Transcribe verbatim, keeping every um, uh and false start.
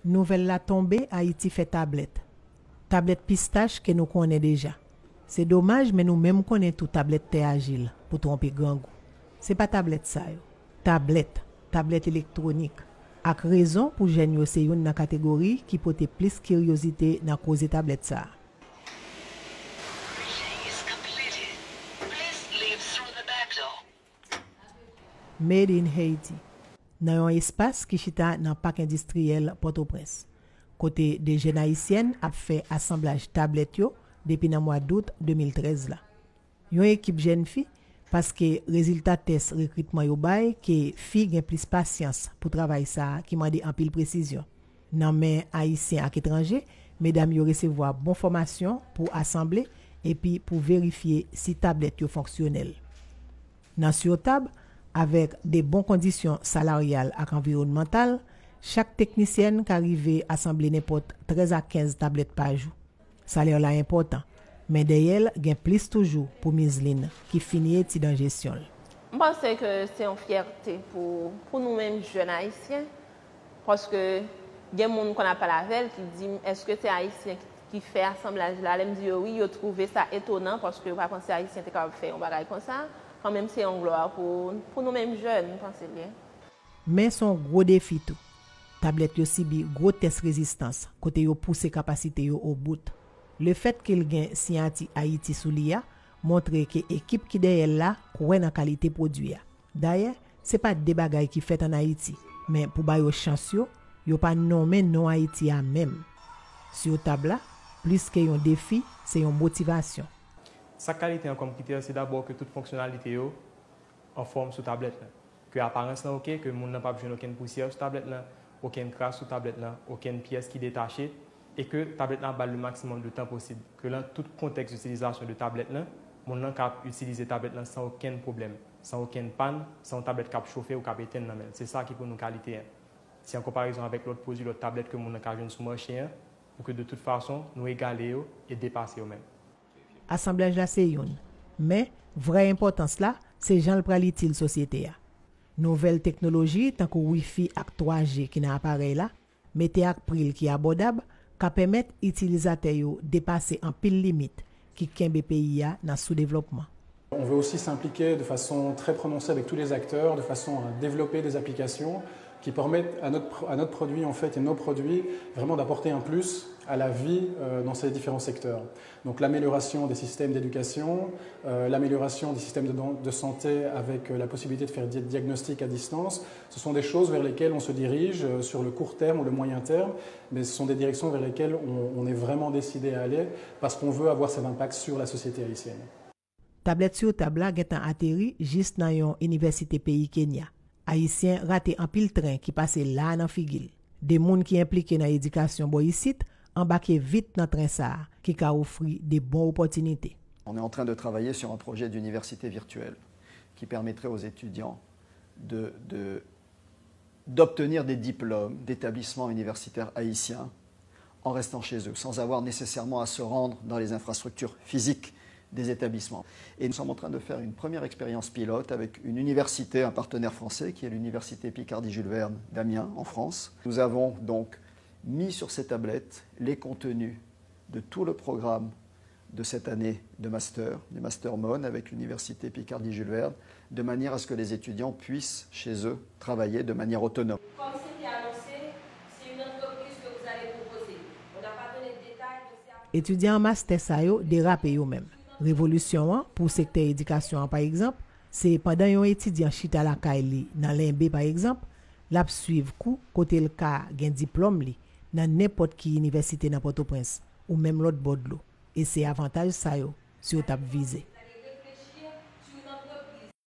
Nouvèl la tonbe, Ayiti fè tablèt. Tablèt pistach ke nou konnen deja. Se domaj, men nou menm konnen tou tablèt tè ajil pou twonpe grangou. Se pa tablèt sa yo. Tablèt, tablèt elektwonik. Ak rezon pou jèn yo se youn nan kategori ki pote plis kiryozite nan koze tablèt sa a. Made in Haiti, nan yon espas ki chita nan Pak Endistriyèl Pòtoprens, kote de jèn ayisyèn ap fè asanblaj tablèt yo depi nan mwa dout de mil trèz la. Yon ekip jèn fi, paske rezilta tès rekritman yo bay ke fi gen plis pasyans pou travay sa a ki mande anpil presizyon. Nan men Ayisyen ak etranje, medam yo resevwa bon fòmasyon pou asanble epi pou verifye si tablèt yo fonksyonèl. Nan Sur Table, avèk de bon kondisyon salaryal ak anviwònmantal, chak teknisyèn ka rive asanble nenpòt trèz a kenz tablèt pa jou. Salè la enpòtan, men dèyè l gen plis toujou pou Mizlin ki fini etid an jesyon l. M panse ke se yon fyète pou, pou nou menm jèn ayisyen, paske gen moun konn ap pale avè l ki di m, "Èske se ayisyen ki, ki fè asanblaj la?" Lè m di yo wi, yo twouve sa etonan, paske yo pa panse ayisyen te kapab fè yon bagay konsa. Kanmenm, se yon glwa pou, pou nou menm jèn, m panse l ye. Men se yon gwo defi tou. Tablèt yo sibi gwo tès rezistans, kote yo pouse kapasite yo obout. Lefèt ke l gen siyati Ayiti sou li a, montre ke ekip ki dèyè l la kwè nan kalite pwodui a. Dayè, se pa de bagay ki fèt ann Ayiti, men pou ba yo chans yo, yo pa nonmen non Ayiti a menm. Sur Table la, plis ke yon defi, se yon motivasyon. Sa k kalite an kòm kritè, se dabò ke tout fonksyonalite yo anfòm sou tablèt la. Ke aparans lan oke, ke moun nan p ap jwenn okenn pousyè sou tablèt lan, okenn kras sou tablèt lan, okenn pyès ki detache, e ke tablèt lan ap ba l le maximum de tan posib. Ke lan tout kontèks itilizasyon de tablèt lan, moun nan ka ap itilize tablèt lan san okenn pwoblèm, san okenn pàn, san yon tablèt k ap chofe ou k ap etenn nan men l. Se sa ki pou nou kalite an. Si an konparezon avèk lòt pwodui, lòt tablèt ke moun nan ka jwenn sou mache an, pou ke de tout fason, nou egale yo e depase yo menm. Asanblaj la se youn, men vrè enpòtans la, se jan l pral itil sosyete a. Nouvèl teknoloji, tankou Wi-Fi ak twa G ki nan aparèy la, mete ak pri l ki abòdab, ka pèmèt itilizatè yo depase anpil limit ki kenbe peyi a nan soudevlòpman. On veut aussi s'impliquer de façon très prononcée avec tous les acteurs, de façon à développer des applications qui permettent à notre, à notre produit, en fait, et nos produits, vraiment d'apporter un plus à la vie, euh, dans ces différents secteurs. Donc l'amélioration des systèmes d'éducation, euh, l'amélioration des systèmes de, de santé avec, euh, la possibilité de faire des diagnostics à distance, ce sont des choses vers lesquelles on se dirige, euh, sur le court terme ou le moyen terme, mais ce sont des directions vers lesquelles on, on est vraiment décidé à aller parce qu'on veut avoir cet impact sur la société haïtienne. Tablèt Sur Table la gentan ateri jis nan yon inivèsite peyi Kenya. Ayisyen rate anpil tren ki pase la a nan figi l. De moun ki enplike nan edikasyon bò isit anbake vit nan tren sa a, ki ka ofri de bon opòtinite. On est en train de travailler sur un projet d'université virtuelle qui permettrait aux étudiants de, de, d'obtenir des diplômes d'établissements universitaires haïtiens en restant chez eux, sans avoir nécessairement à se rendre dans les infrastructures physiques des établissements. Et nous sommes en train de faire une première expérience pilote avec une université, un partenaire français, qui est l'université Picardie Jules Verne d'Amiens, en France. Nous avons donc mis sur ces tablettes les contenus de tout le programme de cette année de master, du master MON avec l'université Picardie Jules Verne, de manière à ce que les étudiants puissent, chez eux, travailler de manière autonome. Kòm se te anonse, se yon antrepriz ke vous allez proposer. On n'a pas donné de détails, mais c'est à... Etidyan an mastè sa yo derape yo menm. Revolisyon an pou sektè edikasyon an pa egzanp, se pandan yon etidyan chita lakay li nan Lenbe pa egzanp, l ap swiv kou kote l ka gen diplòm li nan nenpòt ki inivèsite nan Pòtoprens ou menm lòt bò dlo. E se avantaj sa yo Sur Table vize.